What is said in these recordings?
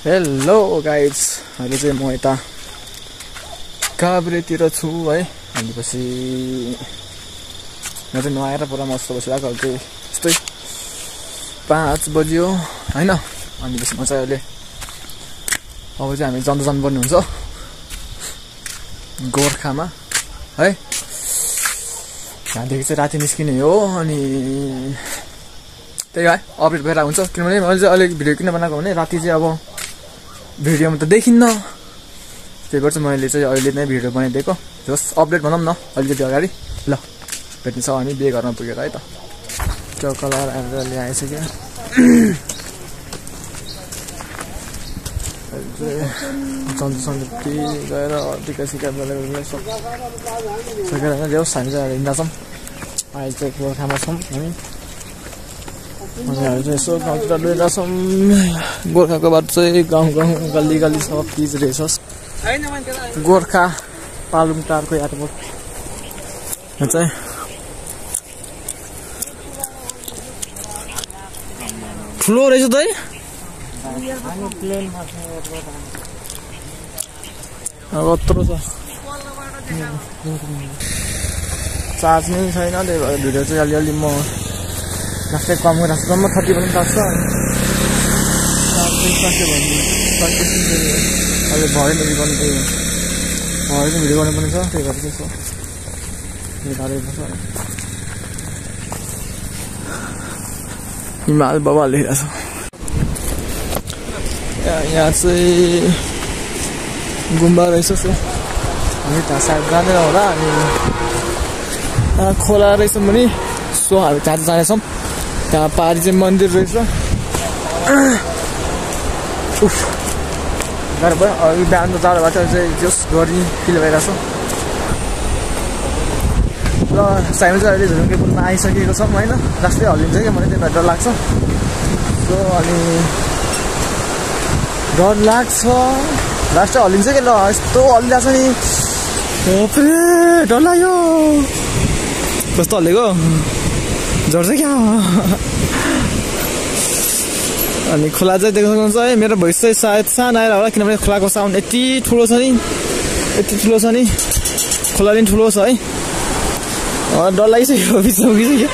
Hello guys, अहिले चाहिँ म यता काभ्रेतिर छु है। अनि पछि म चाहिँ नुहाएर पुरा मस्त बसिरहेको। अहिले चाहिँ यस्तै 5 बज्यो हैन। अनि पछि म चाहिँ अहिले अब चाहिँ हामी जानुपर्ने हुन्छ गोर्खामा है। यहाँदेखि चाहिँ राति निस्किने हो। अनि त्यही है अपडेट भइरहेको हुन्छ, किनभने मैले चाहिँ अलिक भिडियो किन बनाएको भने राति चाहिँ अब भिडियोमा त देखिन्न, त्यही भएर चाहिँ मैले चाहिँ अहिले नै भिडियो बनाइदिएको। जस्ट अपडेट भनौँ न अलिकति अगाडि। ल भेट्ने छ हामी बिहे घरमा पुगेर है त। त्यो कलर आएर ल्याइसक्यो। सन्जुटी गएर टिका सिका सकेर ल्याओस्। हामी चाहिँ हिँड्दा छौँ। अहिले चाहिँ गोर्खामा छौँ हामी। अनि हामी चाहिँ यसो गाउँतिर लिएर छौँ। गोर्खाको बाटो चाहिँ गाउँ गल्ली गल्ली सब चिज रहेछ। गोर्खा पालुङटारको एयरपोर्ट चाहिँ ठुलो रहेछ त है। अब यत्रो छ, चार्ज नै छैन। त्यही भएर भिडियो चाहिँ अलिअलि म लास्टै कम राख्छम्म 30 पनि लाग्छ। अहिले भएन भिडियो गर्नु, त्यही भएन भिडियो गर्नुपर्ने छ। त्यही भएर चाहिँ गाह्रै पर्छ। हिमाल बाबा लेखेको छ यहाँ चाहिँ गुम्बा रहेछ। सो हामी त्यहाँ साइड जाँदैन होला। अनि यहाँ खोला रहेछ भने सो हामी त्यहाँ जानेछौँ। त्यहाँ पारी चाहिँ मन्दिर रहेछ। गाह्रो भयो अघि बिहान त जाडो भएको चाहिँ जस गर्मी फिल भइरहेको छ। र हामी चाहिँ अहिले झुलुङ्गे पुलमा आइसकेको छौँ होइन। लास्टै हल्लिन्छ क्या, मलाई त्यही डर लाग्छ। सो अनि डर लाग्छ, लास्टै हल्लिन्छ कि ल यस्तो हल्लिरहेको छ नि। डर लाग्यो कस्तो हल्लेको झर्छ क्या। अनि खोला चाहिँ देख्न सक्नुहुन्छ है। मेरो भोइस चाहिँ सायद सानो आएर होला, किनभने खोलाको साउन्ड यति ठुलो छ नि, यति ठुलो छ नि। खोला पनि ठुलो छ है। डर लागिसक्यो, बिचमा उभिसक्यो।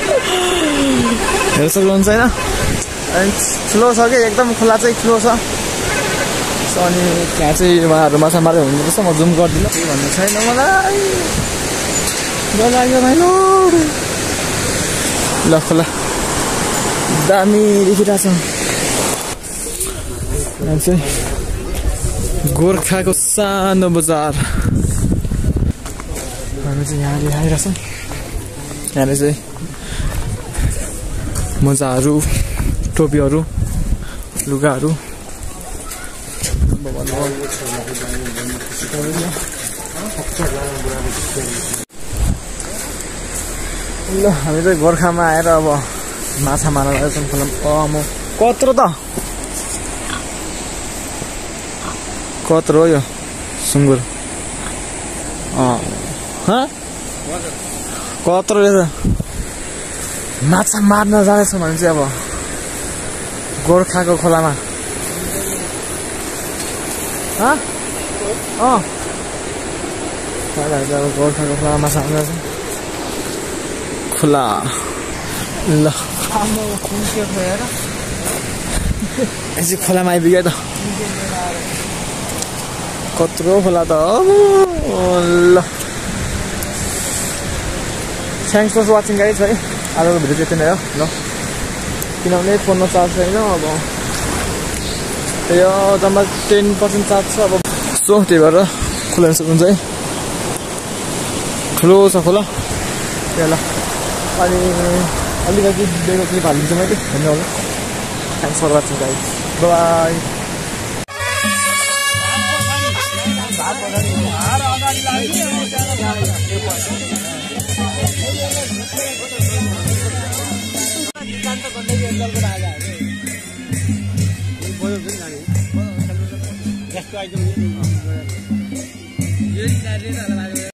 हेर्न सक्नुहुन्छ होइन। अनि ठुलो छ कि एकदम, खोला चाहिँ ठुलो छ। अनि त्यहाँ चाहिँ उहाँहरू माछा मारेर हुनुपर्छ। म जुम गर्दिनँ, केही भन्नु छैन मलाई। डर लाग्यो भाइ ल। खोला दामी देखिरहेको छ। यहाँ चाहिँ गोर्खाको सानो बजार हामी चाहिँ यहाँ आइरहेको छौँ। यहाँ चाहिँ मोजाहरू, टोपीहरू, लुगाहरू। ल हामी चाहिँ गोर्खामा आएर अब माछा मार्न लागेको छौँ। म कत्रो त कत्रो हो यो सुँगुर। कत्रो रहेछ। माछा मार्न जाँदैछौँ भने चाहिँ अब गोर्खाको खोलामा। अब गोर्खाको खोलामा माछा मार्न जान्छौँ। खोला ल यसै खोलामा आइपुग्यो त। कत्रो खोला त ल। थ्याङ्क्स फर वाचिङ गाइज है। आजको भिडियो चाहिँ यति नै हो ल, किनभने फोनमा चार्ज छैन। अब यो जम्मा 10% चार्ज छ अब। सो त्यही भएर खोला सक्नुहुन्छ है। ठुलो छ खोला त्यहाँ ल। अनि अलिकति बेगो क्लिप हालिदिन्छु मैले, हेर्नु होला। Thanks for watching guys, by.